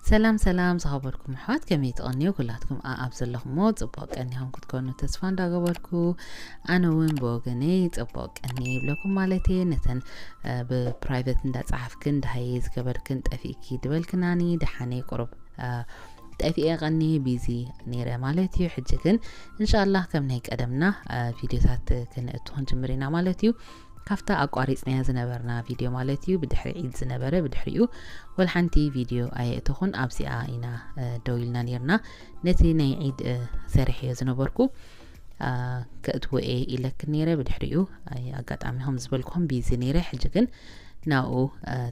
ሰላም ሰላም ዝኸበርኩም ኣሕዋት፣ ከመይ ትቐንዩ? ኩላትኩም ኣኣብ ዘለኹሞ ጽቡቕ ቀኒኹም ክትኮኑ ተስፋ እንዳገበርኩ፣ ኣነ እውን ብወገነይ ጽቡቕ ቀኒ ይብለኩም ማለት እየ። ነተን ብፕራይቨት እንዳጸሓፍክን ደሃየ ዝገበርክን ጠፊእኪ ዝበልክናኒ፣ ደሓነይ ቁሩብ ጠፊኤ ቀኒ ቢዚ ነይረ ማለት እዩ። ሕጂ ግን እንሻላህ ከም ናይ ቀደምና ቪዲዮታት ክነእቱ ክንጅምር ኢና ማለት እዩ። ካብታ ኣቋሪጽናያ ዝነበርና ቪድዮ ማለት እዩ፣ ብድሕሪ ዒድ ዝነበረ፣ ብድሕሪኡ ወላ ሓንቲ ቪድዮ ኣየእተኹን። ኣብዚኣ ኢና ደው ኢልና ነርና። ነቲ ናይ ዒድ ሰሪሐዮ ዝነበርኩ ከእትዎ እየ ኢለክ ነይረ። ብድሕሪኡ ኣጋጣሚ ከም ዝበልኩም ቢዚ ነይረ። ሕጂ ግን ናብኡ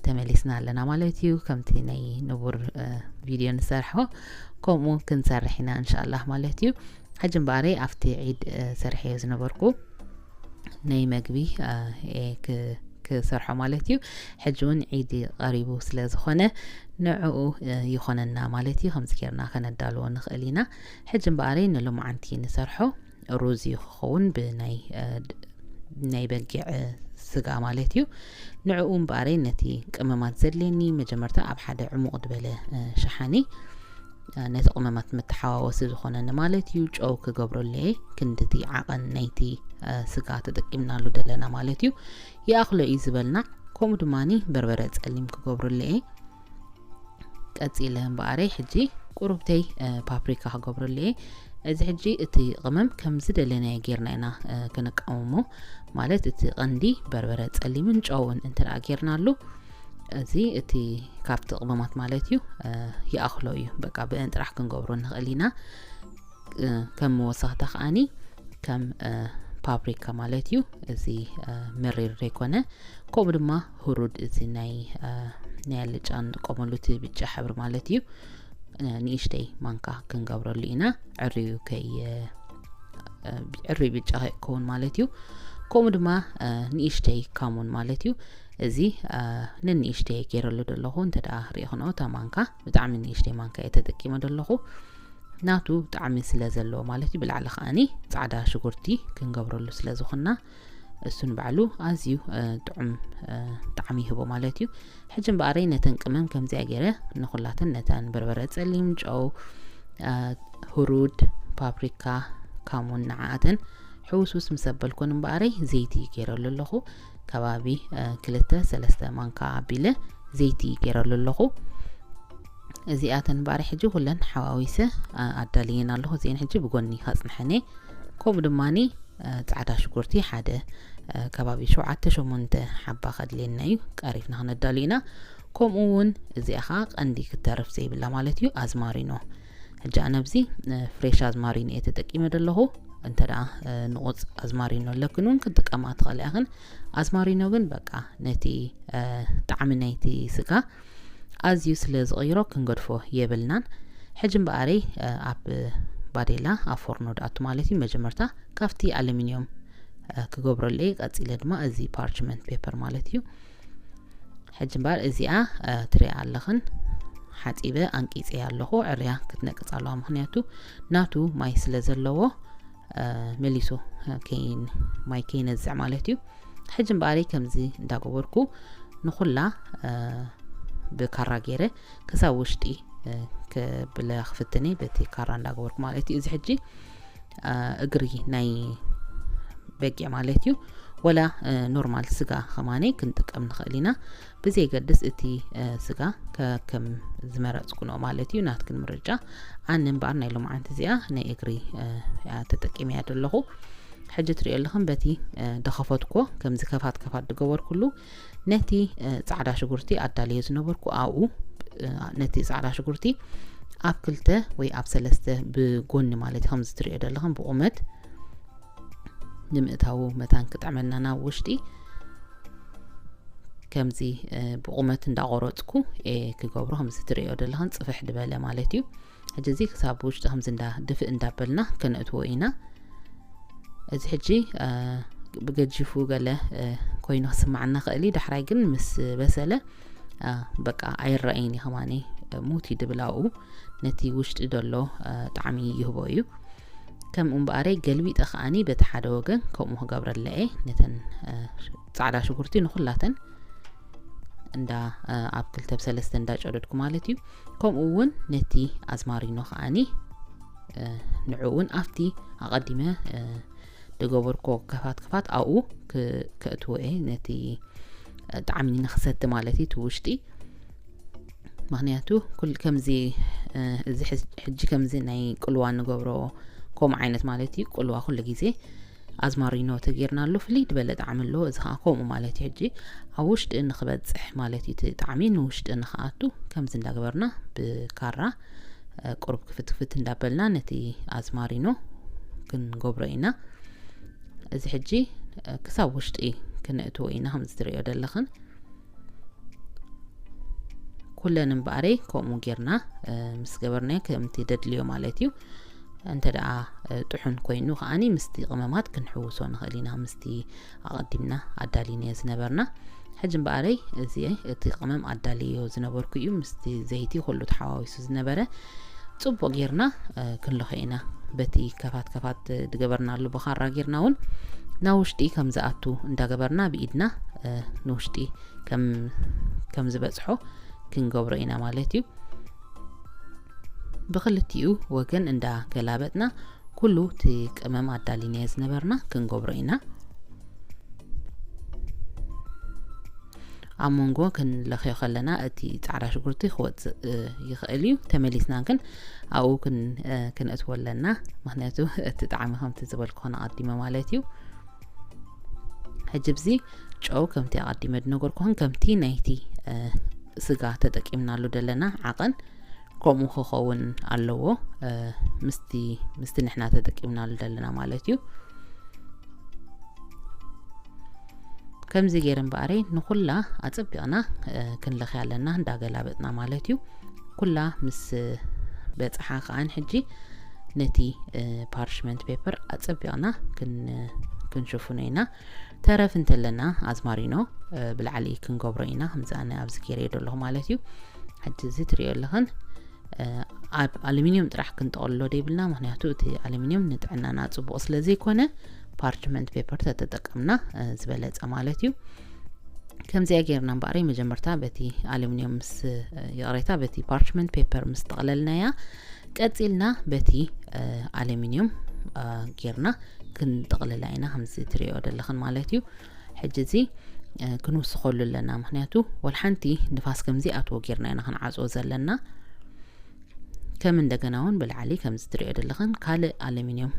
ተመሊስና ኣለና ማለት እዩ። ከምቲ ናይ ንቡር ቪድዮ ንሰርሖ ከምኡ ክንሰርሕ ኢና እንሻላህ ማለት እዩ። ሕጂ እምበኣረይ ኣብቲ ዒድ ሰሪሐዮ ዝነበርኩ ናይ መግቢ ክሰርሖ ማለት እዩ። ሕጂ እውን ዒድ ቀሪቡ ስለ ዝኾነ ንዕኡ ይኾነና ማለት እዩ። ከምዚ ጌርና ከነዳልዎ ንኽእል ኢና። ሕጂ እምበኣረይ ንሎማዓንቲ ንሰርሖ ሩዝ እዩ ክኸውን ብናይ ናይ በጊዕ ስጋ ማለት እዩ። ንዕኡ እምበኣረይ ነቲ ቅመማት ዘድልየኒ መጀመርታ ኣብ ሓደ ዕሙቕ ዝበለ ሸሓኒ ነቲ ቅመማት መተሓዋወሲ ዝኾነኒ ማለት እዩ ጨው ክገብረሉ እየ። ክንድቲ ዓቐን ናይቲ ስጋ ተጠቂምናሉ ደለና ማለት እዩ። ይኣኽሎ እዩ ዝበልና። ከምኡ ድማ በርበረ ጸሊም ክገብረሉ እየ። ቀጺለ እምበኣረይ ሕጂ ቁሩብተይ ፓፕሪካ ክገብረሉ እየ። እዚ ሕጂ እቲ ቅመም ከም ዝደለናዮ ጌርና ኢና ክንቃወሞ። ማለት እቲ ቀንዲ በርበረ ጸሊምን ጨውን እንተ ደኣ ጌርናሉ፣ እዚ እቲ ካብቲ ቅመማት ማለት እዩ ይኣኽሎ እዩ። በቃ ብእን ጥራሕ ክንገብሮ ንኽእል ኢና። ከም መወሰኽታ ከኣኒ ከም ፓፕሪካ ማለት እዩ። እዚ መሪር ዘይኮነ፣ ከምኡ ድማ ህሩድ፣ እዚ ናይ ናይ ኣልጫ ንጥቀመሉ እቲ ብጫ ሕብሪ ማለት እዩ። ንእሽተይ ማንካ ክንገብረሉ ኢና። ዕርዩ ከይ ዕርዩ ብጫ ከይከውን ማለት እዩ። ከምኡ ድማ ንእሽተይ ካሙን ማለት እዩ። እዚ ነንእሽተይ ገይረሉ ዘለኹ እንተ ደኣ ሪኢኽንኦ፣ እታ ማንካ ብጣዕሚ ንእሽተይ ማንካ እየ ተጠቂመ ዘለኹ። ናቱ ጣዕሚ ስለ ዘለዎ ማለት እዩ። ብላዕሊ ከኣኒ ጻዕዳ ሽጉርቲ ክንገብረሉ ስለ ዝኾንና፣ እሱ ንባዕሉ ኣዝዩ ጥዑም ጣዕሚ ይህቦ ማለት እዩ። ሕጂ እምበኣረይ ነተን ቅመም ከምዚኣ ገይረ ንኹላተን፣ ነተን በርበረ ጸሊም፣ ጨው፣ ህሩድ፣ ፓፕሪካ፣ ካሙን፣ ንዓኣተን ሕውስውስ ምስ ኣበልኩን እምበኣረይ ዘይቲ ገይረሉ ኣለኹ። ከባቢ ክልተ ሰለስተ ማንካ ኣቢለ ዘይቲ ገይረሉ ኣለኹ። እዚኣተን እምበኣረይ ሕጂ ኩለን ሓዋዊሰ ኣዳልየን ኣለኹ። እዚአን ሕጂ ብጎኒ ከጽንሐን እየ። ከምኡ ድማኒ ጻዕዳ ሽጉርቲ ሓደ ከባቢ ሸውዓተ ሸሞንተ ሓባ ከድልየና እዩ። ቀሪፍና ክነዳሉ ኢና። ከምኡ እውን እዚኣ ኸዓ ቀንዲ ክትተርፍ ዘይብላ ማለት እዩ፣ ኣዝማሪኖ። ሕጂ ኣነ ኣብዚ ፍሬሽ ኣዝማሪኖ እየ ተጠቂመ ዘለኹ። እንተ ደኣ ንቑጽ ኣዝማሪኖ ኣለክን እውን ክትጥቀማ ትኽእላ ኢኽን። ኣዝማሪኖ ግን በቃ ነቲ ጣዕሚ ናይቲ ስጋ ኣዝዩ ስለ ዝቕይሮ ክንገድፎ የብልናን። ሕጂ እምበኣረይ ኣብ ባዴላ ኣብ ፎርኖ ድኣቱ ማለት እዩ። መጀመርታ ካብቲ ኣሉሚንዮም ክገብረሉ እየ። ቀጺለ ድማ እዚ ፓርችመንት ፔፐር ማለት እዩ። ሕጂ እምበኣር እዚኣ ትሪኣ ኣለኽን ሓጺበ ኣንቂጸያ ኣለኹ። ዕርያ ክትነቅጽ ኣለዋ፣ ምኽንያቱ ናቱ ማይ ስለ ዘለዎ መሊሱ ማይ ከይነዝዕ ማለት እዩ። ሕጂ እምበኣረይ ከምዚ እንዳገበርኩ ንኹላ ብካራ ገይረ ክሳብ ውሽጢ ክብለ ክፍትነ በቲ ካራ እንዳገበርኩ ማለት እዩ። እዚ ሕጂ እግሪ ናይ በጊዕ ማለት እዩ። ወላ ኖርማል ስጋ ከማነይ ክንጥቀም ንኽእል ኢና። ብዘየገድስ እቲ ስጋ ከም ዝመረጽኩ ነው ማለት እዩ፣ ናትክን ምርጫ። ኣነ እምበኣር ናይ ሎማዓንቲ እዚኣ ናይ እግሪ ተጠቂመያ ዘለኹ። ሕጂ ትሪኦ ኣለኽን በቲ ደኸፈትኮ ከምዚ ከፋት ከፋት ዝገበርኩሉ ነቲ ጻዕዳ ሽጉርቲ ኣዳልዮ ዝነበርኩ ኣብኡ ነቲ ጻዕዳ ሽጉርቲ ኣብ ክልተ ወይ ኣብ ሰለስተ ብጎኒ ማለት እዩ፣ ከምዚ ትሪኦ ዘለኽን ብቑመት ንምእታዉ መታን ክጥዕመና ናብ ውሽጢ ከምዚ ብቑመት እንዳቆረጽኩ እየ ክገብሮ። ከምዚ ትሪኦ ዘለኽን ጽፍሕ ዝበለ ማለት እዩ። ሕጂ እዚ ክሳብ ውሽጢ ከምዚ እንዳ ድፍእ እንዳበልና ከነእትዎ ኢና። እዚ ሕጂ ብገጂፉ ገለ ኮይኑ ክስምዓና ክእል እዩ። ዳሕራይ ግን ምስ በሰለ በቃ ኣይረኣይን እዩ ከማኒ፣ ሙት እዩ ድብል ኣብኡ። ነቲ ውሽጢ ዘሎ ጣዕሚ ይህቦ እዩ። ከምኡ እምበኣረይ ገልቢጠ ከኣኒ በቲ ሓደ ወገን ከምኡ ክገብረለ እየ። ነተን ጻዕዳ ሽጉርቲ ንኹላተን እንዳ ኣብ ክልተ ብሰለስተ እንዳጨደድኩ ማለት እዩ። ከምኡ እውን ነቲ ኣዝማሪኖ ከዓኒ ንዑ እውን ኣብቲ ኣቐዲመ ዝገበርኮ ከፋት ከፋት ኣብኡ ከእትዎ እየ፣ ነቲ ጣዕሚ ንክሰቲ ማለት እዩ እቲ ውሽጢ። ምክንያቱ ኩል ከምዚ እዚ ሕጂ ከምዚ ናይ ቅልዋ ንገብሮ ከምኡ ዓይነት ማለት እዩ። ቅልዋ ኩሉ ግዜ ኣዝማሪኖ ተጌርናሉ ፍልይ ዝበለ ጣዕሚ ኣለዎ። እዚ ከዓ ከምኡ ማለት እዩ። ሕጂ ኣብ ውሽጢ ንክበፅሕ ማለት እዩ፣ እቲ ጣዕሚ ንውሽጢ ንክኣቱ ከምዚ እንዳገበርና ብካራ ቁሩብ ክፍት ክፍት እንዳበልና ነቲ ኣዝማሪኖ ክንገብሮ ኢና። እዚ ሕጂ ክሳብ ውሽጢ ክነእትዎ ኢና። ከምዚ ትሪኦ ዘለኽን ኩለን እምበኣረይ ከምኡ ጌርና ምስ ገበርናዮ ከምቲ ደድልዮ ማለት እዩ። እንተ ደኣ ጥሑን ኮይኑ ከዓኒ ምስቲ ቅመማት ክንሕውሶ ንኽእል ኢና፣ ምስቲ ኣቐዲምና ኣዳሊናዮ ዝነበርና። ሕጂ እምበኣረይ እዚ እቲ ቅመም ኣዳልዮ ዝነበርኩ እዩ፣ ምስቲ ዘይቲ ኩሉ ተሓዋዊሱ ዝነበረ። ጽቡቕ ጌርና ክንለኾ ኢና። በቲ ከፋት ከፋት ዝገበርናሉ ብኻራ ጌርና እውን ናብ ውሽጢ ከም ዝኣቱ እንዳገበርና ብኢድና ንውሽጢ ከም ዝበጽሖ ክንገብሮ ኢና ማለት እዩ። ብክልቲኡ ወገን እንዳገላበጥና ኩሉ እቲ ቅመም ኣዳሊናዮ ዝነበርና ክንገብሮ ኢና። ኣብ መንጎ ክንለኽዮ ከለና እቲ ጻዕዳ ሽጉርቲ ክወጽእ ይኽእል እዩ። ተመሊስና ግን ኣብኡ ክን- ክነእትዎ ኣለና። ምክንያቱ እቲ ጣዕሚ ከምቲ ዝበልኩ ክኾነ ኣቐዲመ ማለት እዩ። ሕጂ ብዚ ጨው ከምቲ ኣቐዲመ ዝነገርኩኽን ከምቲ ናይቲ ስጋ ተጠቂምናሉ ዘለና ዓቐን ከምኡ ክኸውን ኣለዎ፣ ምስቲ ምስቲ ንሕና ተጠቂምናሉ ዘለና ማለት እዩ። ከምዚ ገይረ እምበኣረይ ንኹላ ኣጸቢቕና ክንለኽያ ኣለና፣ እንዳገላበጥና ማለት እዩ። ኩላ ምስ በጽሓ ከዓን ሕጂ ነቲ ፓርሽመንት ፔፐር ኣጸቢቕና ክንሽፍኖ ኢና። ተረፍ እንተለና ኣዝማሪኖ ብላዕሊ ክንገብሮ ኢና፣ ከምዚ ኣነ ኣብዚ ገይረዮ ዘለኹ ማለት እዩ። ሕጂ እዚ ትሪኦ ኣለኽን ኣብ ኣሉሚንዮም ጥራሕ ክንጠቕልሎ ደይብልና፣ ምክንያቱ እቲ ኣሉሚንዮም ንጥዕናና ጽቡቕ ስለ ዘይኮነ ፓርችመንት ፔፐር ተተጠቀምና ዝበለጸ ማለት እዩ። ከምዚኣ ጌርና እምበኣረይ መጀመርታ በቲ ኣሉሚንዮም ምስ ይቕሬታ በቲ ፓርችመንት ፔፐር ምስ ጠቕለልናያ፣ ቀጺልና በቲ ኣሉሚንዮም ጌርና ክንጥቕልላ ኢና፣ ከምዚ ትሪኦ ዘለኽን ማለት እዩ። ሕጂ እዚ ክንውስኸሉ ኣለና፣ ምክንያቱ ወላ ሓንቲ ንፋስ ከምዚ ኣትዎ ጌርና ኢና ክንዓጽዎ ዘለና። ከም እንደገና እውን ብላዕሊ ከምዚ ትሪኦ ዘለኽን ካልእ ኣሉሚንዮም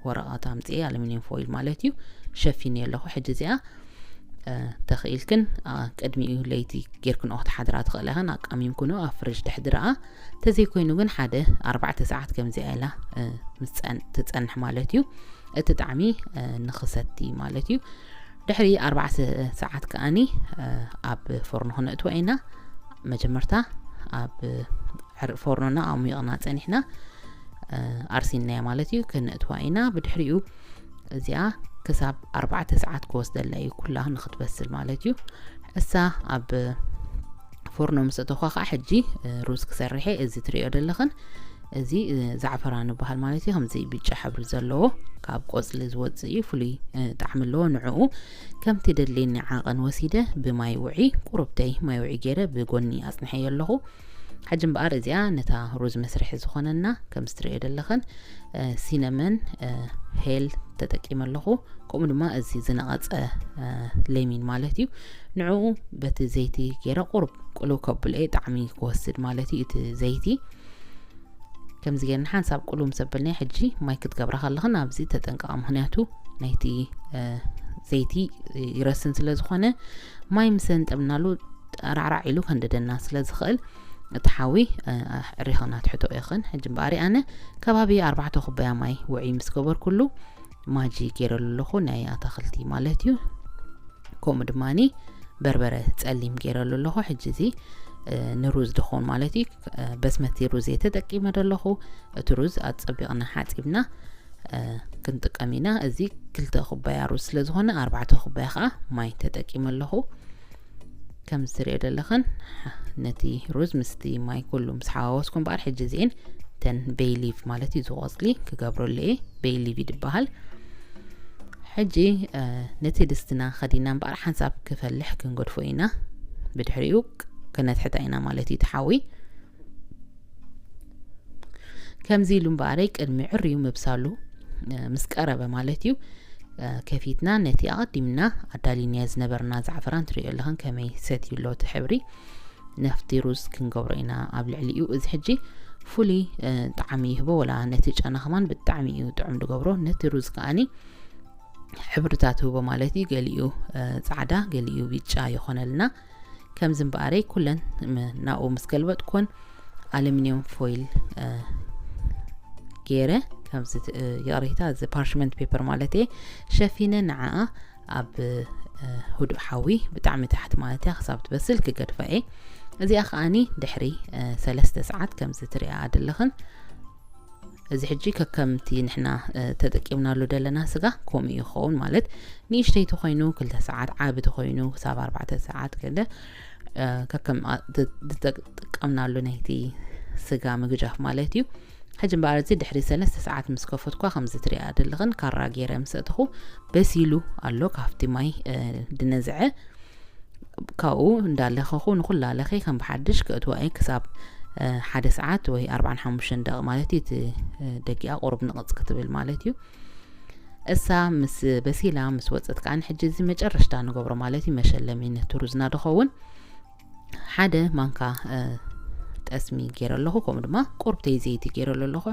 ወረቐት ኣምፅኤ፣ ኣሉሚንዮም ፎይል ማለት እዩ፣ ሸፊነ ኣለኹ። ሕጂ እዚኣ ተኽኢልክን ቅድሚኡ ለይቲ ጌርክንኦ ክትሓድራ ትኽእላ ኢኽን፣ ኣቃሚምክንኦ ኣብ ፍርጅ ተሕድርኣ። ተዘይኮይኑ ግን ሓደ ኣርባዕተ ሰዓት ከምዚኣ ኢላ ምስ ትፀንሕ ማለት እዩ፣ እቲ ጣዕሚ ንኽሰቲ ማለት እዩ። ድሕሪ ኣርባዕተ ሰዓት ከኣኒ ኣብ ፎርኖ ክነእትዋ ኢና። መጀመርታ ኣብ ፎርኖና ኣሙይቕና ፀኒሕና ኣርሲናያ ማለት እዩ፣ ክነእትዋ ኢና። ብድሕሪኡ እዚኣ ክሳብ ኣርባዕተ ሰዓት ክወስደላ እዩ ኩላ ንክትበስል ማለት እዩ። እሳ ኣብ ፎርኖ ምስ እተኳ ከዓ ሕጂ ሩዝ ክሰርሐ እዚ ትሪኦ ዘለኽን እዚ ዛዕፈራን ይበሃል ማለት እዩ። ከምዚ ብጫ ሕብሪ ዘለዎ ካብ ቆፅሊ ዝወፅእ እዩ፣ ፍሉይ ጣዕሚ ኣለዎ። ንዕኡ ከምቲ ደድልየኒ ዓቐን ወሲደ ብማይ ውዒ ቁሩብተይ ማይ ውዒ ገይረ ብጎኒ ኣፅንሐዮ ኣለኹ። ሕጂ እምበኣር እዚኣ ነታ ሩዝ መስርሒ ዝኾነና ከምዚ ትሪኦ ዘለኽን ሲነመን ሄል ተጠቂመ ኣለኹ። ከምኡ ድማ እዚ ዝነቐጸ ለሚን ማለት እዩ። ንዕኡ በቲ ዘይቲ ገይረ ቁሩብ ቅልው ከብሎ እየ፣ ጣዕሚ ክወስድ ማለት እዩ እቲ ዘይቲ። ከምዚ ገይርና ሓንሳብ ቅልው ምስ ኣበልናዮ ሕጂ ማይ ክትገብራ ከለኽን ኣብዚ ተጠንቀቓ፣ ምኽንያቱ ናይቲ ዘይቲ ይረስን ስለ ዝኾነ ማይ ምስ ኣንጠብናሉ ራዕራዕ ኢሉ ከንድደና ስለ ዝኽእል እቲ ሓዊ ዕሪኽና ትሕቶ ኢኽን። ሕጂ እምበኣሪ ኣነ ከባቢ ኣርባዕተ ኩባያ ማይ ውዒ ምስ ገበርኩሉ ማጂ ገይረሉ ኣለኹ፣ ናይ ኣታኽልቲ ማለት እዩ። ከምኡ ድማኒ በርበረ ጸሊም ገይረሉ ኣለኹ። ሕጂ እዚ ንሩዝ ድኾን ማለት እዩ፣ በስመቲ ሩዝ እየ ተጠቂመ ዘለኹ። እቲ ሩዝ ኣጸቢቕና ሓጺብና ክንጥቀም ኢና። እዚ ክልተ ኩባያ ሩዝ ስለ ዝኾነ ኣርባዕተ ኩባያ ከዓ ማይ ተጠቂመ ኣለኹ። ከም ዝትሪኦ ዘለኽን ነቲ ሩዝ ምስቲ ማይ ኩሉ ምስ ሓዋወስኩ እምበኣር ሕጂ እዚኤን ተን ቤይ ሊቭ ማለት እዩ፣ እዚ ቆጽሊ ክገብረሉ እየ። ቤይ ሊቭ እዩ ዝበሃል። ሕጂ ነቲ ድስትና ከዲና እምበኣር ሓንሳብ ክፈልሕ ክንገድፎ ኢና። ብድሕሪኡ ክነትሕታ ኢና ማለት እዩ፣ ትሓዊ። ከምዚ ኢሉ እምበኣረይ ቅድሚ ዕርዩ ምብሳሉ ምስ ቀረበ ማለት እዩ፣ ከፊትና ነቲ ኣቐዲምና ኣዳሊናዮ ዝነበርና ዛዕፈራን ትሪኦ ኣለኽን ከመይ ሰትዩ ኣሎ እቲ ሕብሪ። ነፍቲ ሩዝ ክንገብሮ ኢና ኣብ ልዕሊኡ። እዚ ሕጂ ፍሉይ ጣዕሚ ይህቦ፣ ወላ ነቲ ጨና ከማን ብጣዕሚ እዩ ጥዑም ዝገብሮ። ነቲ ሩዝ ከኣኒ ሕብርታት ህቦ ማለት እዩ። ገሊኡ ጻዕዳ፣ ገሊኡ ቢጫ ይኾነልና። ከምዚ እምበኣረይ ኩለን ናብኡ ምስ ገልበጥኩን ኣሉሚንየም ፎይል ገይረ፣ ከምዚ ይቕሬታ፣ እዚ ፓርሽመንት ፔፐር ማለት እየ፣ ሸፊነ ንዓኣ ኣብ ህዱእ ሓዊ ብጣዕሚ ታሕቲ ማለት እያ ክሳብ ትበስል ክገድፋ እየ። እዚኣ ከኣኒ ድሕሪ ሰለስተ ሰዓት ከምዚ ትሪኣ ኣለኽን። እዚ ሕጂ ከከምቲ ንሕና ተጠቂምናሉ ዘለና ስጋ ከምኡ ይኸውን ማለት፣ ንእሽተይ ተኾይኑ ክልተ ሰዓት፣ ዓቢ ተኾይኑ ክሳብ ኣርባዕተ ሰዓት ገለ፣ ከከም ዝጠቀምናሉ ናይቲ ስጋ ምግጃፍ ማለት እዩ። ሕጂ እምበኣር እዚ ድሕሪ ሰለስተ ሰዓት ምስ ከፈትኳ ከምዚ ትሪኣ ዘለኽን ካራ ገይረ ምስ ኣእተኹ በሲሉ ኣሎ። ካብቲ ማይ ድነዝዐ ካብኡ እንዳለኸኹ ንኹላ ለኸ ከም ብሓድሽ ከእትዋ እየ ክሳብ ሓደ ሰዓት ወይ ኣርባዓን ሓሙሽተን ደቂ ማለት እዩ። እቲ ደጊኣ ቁሩብ ንቕጽ ክትብል ማለት እዩ። እሳ ምስ በሲላ ምስ ወጸት ከኣ ንሕጂ እዚ መጨረሽታ ንገብሮ ማለት እዩ። መሸለሚ ነቲ ሩዝና ድኸውን ሓደ ማንካ ጠስሚ ገይረ ኣለኹ፣ ከምኡ ድማ ቁርብተይ ዘይቲ ገይረሉ ኣለኹ።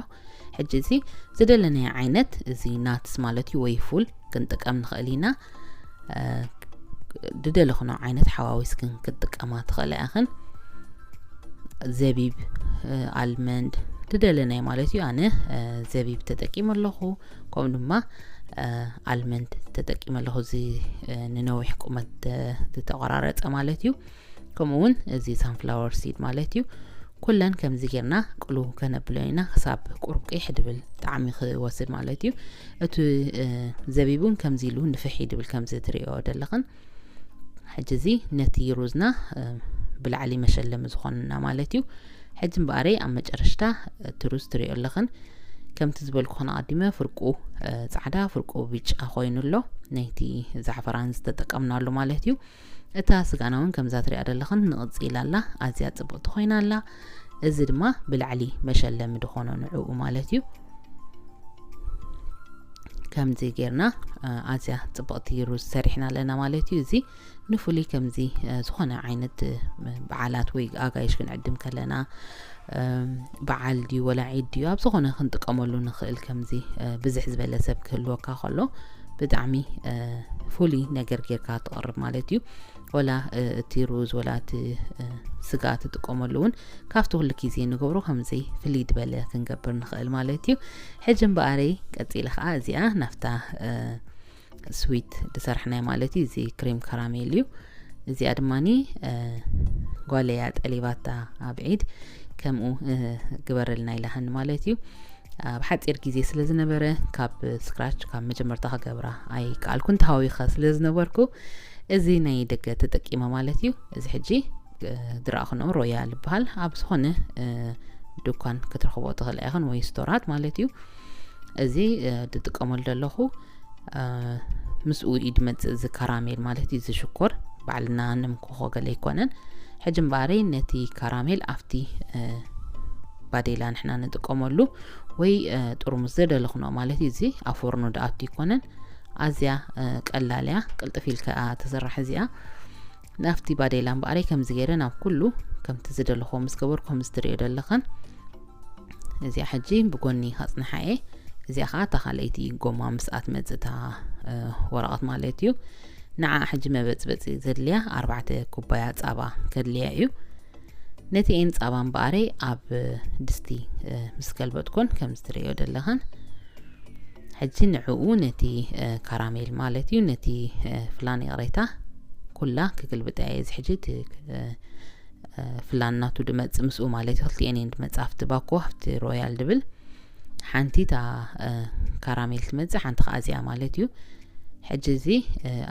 ሕጂ እዚ ዝደለናዮ ዓይነት እዚ ናትስ ማለት እዩ ወይ ፉል ክንጥቀም ንኽእል ኢና። ድደለኽኖ ዓይነት ሓዋዊስክን ክትጥቀማ ትኽእላ ኢኽን። ዘቢብ፣ ኣልመንድ፣ ድደለናዮ ማለት እዩ። ኣነ ዘቢብ ተጠቂመ ኣለኹ፣ ከምኡ ድማ ኣልመንድ ተጠቂመ ኣለኹ። እዚ ንነዊሕ ቁመት ዝተቆራረጸ ማለት እዩ። ከምኡ እውን እዚ ሳንፍላወር ሲድ ማለት እዩ። ኩለን ከምዚ ጌርና ቅሉ ከነብሎ ኢና ክሳብ ቁሩብ ቅይሕ ድብል ጣዕሚ ክወስድ ማለት እዩ። እቲ ዘቢብ እውን ከምዚ ኢሉ ንፍሕ ድብል ከምዚ ትሪኦ ዘለኽን። ሕጂ እዚ ነቲ ሩዝና ብላዕሊ መሸለሚ ዝኾንና ማለት እዩ። ሕጂ እምበኣረይ ኣብ መጨረሽታ እቲ ሩዝ ትሪኦ ኣለኽን። ከምቲ ዝበልኩኽን ኣቐዲመ ፍርቁ ጻዕዳ ፍርቁ ቢጫ ኮይኑ ኣሎ፣ ነይቲ ዛዕፈራን ዝተጠቀምናሉ ማለት እዩ። እታ ስጋና እውን ከምዛ ትሪኣ ዘለኽን ንቕጽ ኢላ ኣላ፣ ኣዝያ ጽብቕቲ ኮይና ኣላ። እዚ ድማ ብላዕሊ መሸለሚ ድኾኖ ንዕኡ ማለት እዩ። ከምዚ ጌርና ኣዝያ ጽብቕቲ ሩዝ ሰሪሕና ኣለና ማለት እዩ። እዚ ንፍሉይ ከምዚ ዝኾነ ዓይነት በዓላት ወይ ኣጋይሽ ክንዕድም ከለና በዓል ድዩ ወላ ዒድ ድዩ ኣብ ዝኾነ ክንጥቀመሉ ንኽእል። ከምዚ ብዝሕ ዝበለ ሰብ ክህልወካ ከሎ ብጣዕሚ ፍሉይ ነገር ጌርካ ትቐርብ ማለት እዩ። ወላ እቲ ሩዝ ወላ እቲ ስጋ ትጥቀመሉ እውን ካብቲ ኩሉ ግዜ ንገብሮ ከምዚ ፍልይ ዝበለ ክንገብር ንኽእል ማለት እዩ። ሕጂ እምበኣረይ ቀጺለ ከዓ እዚኣ ናብታ ስዊት ዝሰርሕናይ ማለት እዩ። እዚ ክሬም ካራሜል እዩ። እዚኣ ድማኒ ጓለያ ጠሊባታ ኣብ ዒድ ከምኡ ግበረልና ኢላሃኒ ማለት እዩ። ኣብ ሓፂር ግዜ ስለ ዝነበረ ካብ ስክራች ካብ መጀመርታ ክገብራ ኣይከኣልኩን፣ ተሃዊኸ ስለ ዝነበርኩ እዚ ናይ ደገ ተጠቂመ ማለት እዩ። እዚ ሕጂ ድራእኽንኦ ሮያል ይበሃል። ኣብ ዝኾነ ድኳን ክትረኽቦ ትኽእል ኢኽን ወይ ስቶራት ማለት እዩ። እዚ ዝጥቀመሉ ዘለኹ ምስኡ እዩ ድመፅእ እዚ ካራሜል ማለት እዩ። እዚ ሽኮር ባዕልና ንምክኾ ገለ ኣይኮነን። ሕጂ እምበኣረይ ነቲ ካራሜል ኣብቲ ባዴላ ንሕና ንጥቀመሉ ወይ ጥርሙዝ ዘደለኽኖ ማለት እዩ። እዚ ኣብ ፎርኖ ድኣቱ ኣይኮነን። ኣዝያ ቀላል እያ፣ ቅልጥፍ ኢልካ ትስራሕ እዚኣ። ናብቲ ባዴላ እምበኣረይ ከምዚ ገይረ ናብ ኩሉ ከምቲ ዝደለኽዎ ምስ ገበርኩ ከምዚ ትሪኦ ዘለኽን እዚኣ ሕጂ ብጎኒ ከጽንሓ እየ። እዚኣ ኸዓ እታ ካልኣይቲ ጎማ ምስኣ ትመጽእ እታ ወረቐት ማለት እዩ። ንዓ ሕጂ መበጽበጺ ዘድልያ ኣርባዕተ ኩባያ ጻባ ከድልያ እዩ። ነቲ ኤን ጻባ እምበኣረይ ኣብ ድስቲ ምስ ገልበጥኩን ከምዚ ትርእዮ ዘለኽን ሕጂ ንዕኡ ነቲ ካራሜል ማለት እዩ ነቲ ፍላን ይቕሬታ ኩላ ክግልብጣ እየ። እዚ ሕጂ እቲ ፍላን ናቱ ድመጽእ ምስኡ ማለት እዩ። ክልቲኤን እየን ድመጽእ ኣብቲ ባኮ ኣብቲ ሮያል ድብል ሓንቲ እታ ካራሜል ትመጽእ ሓንቲ ከዓ እዚኣ ማለት እዩ። ሕጂ እዚ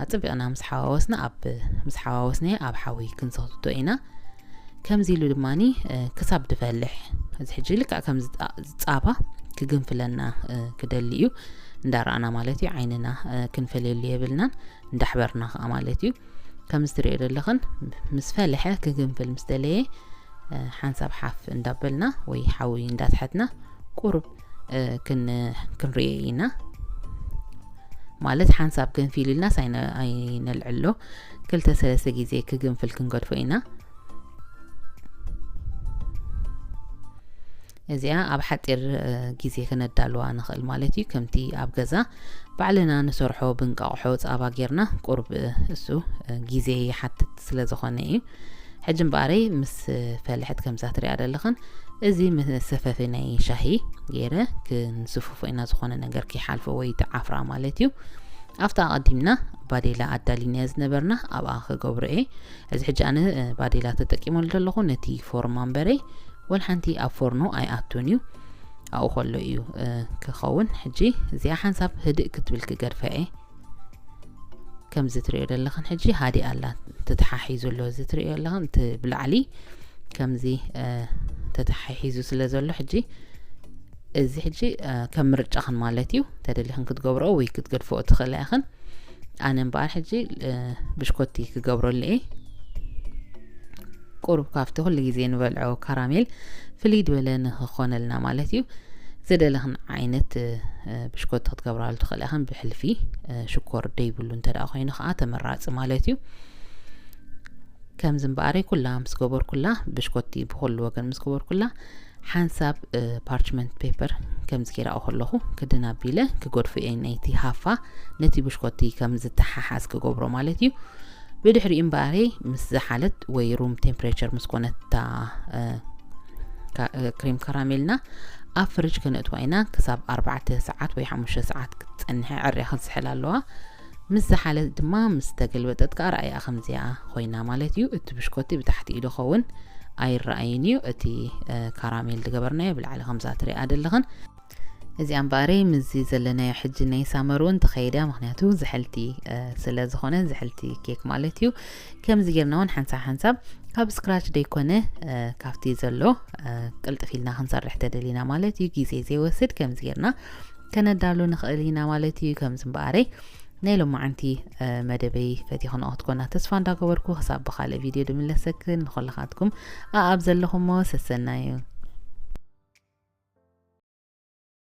ኣጸቢቕና ምስ ሓዋወስና ኣብ ምስ ሓዋወስናዮ ኣብ ሓዊ ክንሰኽትቶ ኢና። ከምዚ ኢሉ ድማኒ ክሳብ ድፈልሕ እዚ ሕጂ ልክዕ ከም ጻባ ክግንፍለና ክደሊ እዩ። እንዳረኣና ማለት እዩ ዓይንና ክንፈልየሉ የብልናን እንዳሕበርና ከዓ ማለት እዩ። ከምዚ ትሪኦ ዘለኽን ምስ ፈለሐ ክግንፍል ምስ ደለየ ሓንሳብ ሓፍ እንዳበልና ወይ ሓዊ እንዳትሐትና ቁሩብ ክንሪኦ ኢና። ማለት ሓንሳብ ገንፊል ኢልናስ ኣይነልዕሎ፣ ክልተ ሰለስተ ግዜ ክግንፍል ክንገድፎ ኢና። እዚኣ ኣብ ሓፂር ግዜ ክነዳልዋ ንኽእል ማለት እዩ። ከምቲ ኣብ ገዛ ባዕልና ንሰርሖ ብንቃቕሖ ፃባ ጌርና ቁሩብ እሱ ግዜ ይሓትት ስለ ዝኾነ እዩ። ሕጂ እምበኣረይ ምስ ፈልሐት ከምዛ ትሪኣ ዘለኽን እዚ መሰፈፊ ናይ ሻሂ ገይረ ክንስፍፎ ኢና፣ ዝኾነ ነገር ከይሓልፎ ወይ ተዓፍራ ማለት እዩ። ኣብታ ኣቐዲምና ባዴላ ኣዳሊናያ ዝነበርና ኣብኣ ክገብሮ እየ። እዚ ሕጂ ኣነ ባዴላ ተጠቂመሉ ዘለኹ ነቲ ፎርማ እምበረይ፣ ወላ ሓንቲ ኣብ ፎርኖ ኣይኣቱን እዩ። ኣብኡ ከሎ እዩ ክኸውን። ሕጂ እዚኣ ሓንሳብ ህድእ ክትብል ክገድፋ እየ። ከምዚ ትሪኦ ዘለኽን ሕጂ ሃዲእ ኣላ፣ ተተሓሒዙ ኣሎ። እዚ ትሪኦ ዘለኽን እቲ ብላዕሊ ከምዚ ተተሓሒዙ ስለ ዘሎ ሕጂ እዚ ሕጂ ከም ምርጫኽን ማለት እዩ። ተደሊኽን ክትገብርኦ ወይ ክትገድፍኦ ትኽእላ ኢኽን። ኣነ እምበኣር ሕጂ ብሽኮቲ ክገብረሉ እየ። ቁሩብ ካብቲ ኩሉ ግዜ ንበልዖ ካራሜል ፍልይ ዝበለ ንክኾነልና ማለት እዩ። ዝደለኽን ዓይነት ብሽኮቲ ክትገብራሉ ትኽእላ ኢኽን። ብሕልፊ ሽኮር ደይብሉ እንተ ደኣ ኮይኑ ከዓ ተመራፂ ማለት እዩ። ከምዚ እምበኣረይ ኩላ ምስ ገበርኩላ፣ ብሽኮቲ ብኩሉ ወገን ምስ ገበርኩላ፣ ሓንሳብ ፓርችመንት ፔፐር ከምዚ ገይረ ከለኹ ክድን ኣቢለ ክገድፎ እየ፣ ነይቲ ሃፋ ነቲ ብሽኮቲ ከም ዝተሓሓዝ ክገብሮ ማለት እዩ። ብድሕሪኡ እምበኣረይ ምስ ዝሓለት ወይ ሩም ቴምፕሬቸር ምስ ኮነት እታ ክሬም ካራሜልና ኣብ ፍርጅ ከነእትዋ ኢና። ክሳብ ኣርባዕተ ሰዓት ወይ ሓሙሽተ ሰዓት ክትፀንሐ ዕርያ ክትዝሕል ኣለዋ። ምስ ዝሓለት ድማ ምስ ተገልበጠት ከዓ ረኣያ ከምዚኣ ኮይና ማለት እዩ። እቲ ብሽኮቲ ብታሕቲ ኢሉ ኸውን ኣይረኣይን እዩ። እቲ ካራሜል ዝገበርናዮ ብላዕሊ ከምዛ ትሪኣ ዘለኽን። እዚኣ እምበኣረይ ምስዚ ዘለናዮ ሕጂ ናይ ሳመር እውን ተኸይዳ፣ ምክንያቱ ዝሕልቲ ስለ ዝኾነ ዝሕልቲ ኬክ ማለት እዩ። ከምዚ ጌርና እውን ሓንሳብ ሓንሳብ ካብ ስክራች ደይኮነ ካብቲ ዘሎ ቅልጥፍ ኢልና ክንሰርሕ ተደሊና ማለት እዩ። ግዜ ዘይወስድ ከምዚ ጌርና ከነዳሉ ንኽእል ኢና ማለት እዩ። ከምዚ እምበኣረይ ናይ ሎማዓንቲ መደበይ ፈቲኽንኦ ክትኮና ተስፋ እንዳገበርኩ ክሳብ ብኻልእ ቪድዮ ድምለሰክን ንኹልኻትኩም ኣኣብ ዘለኹሞ ሰሰናዩ።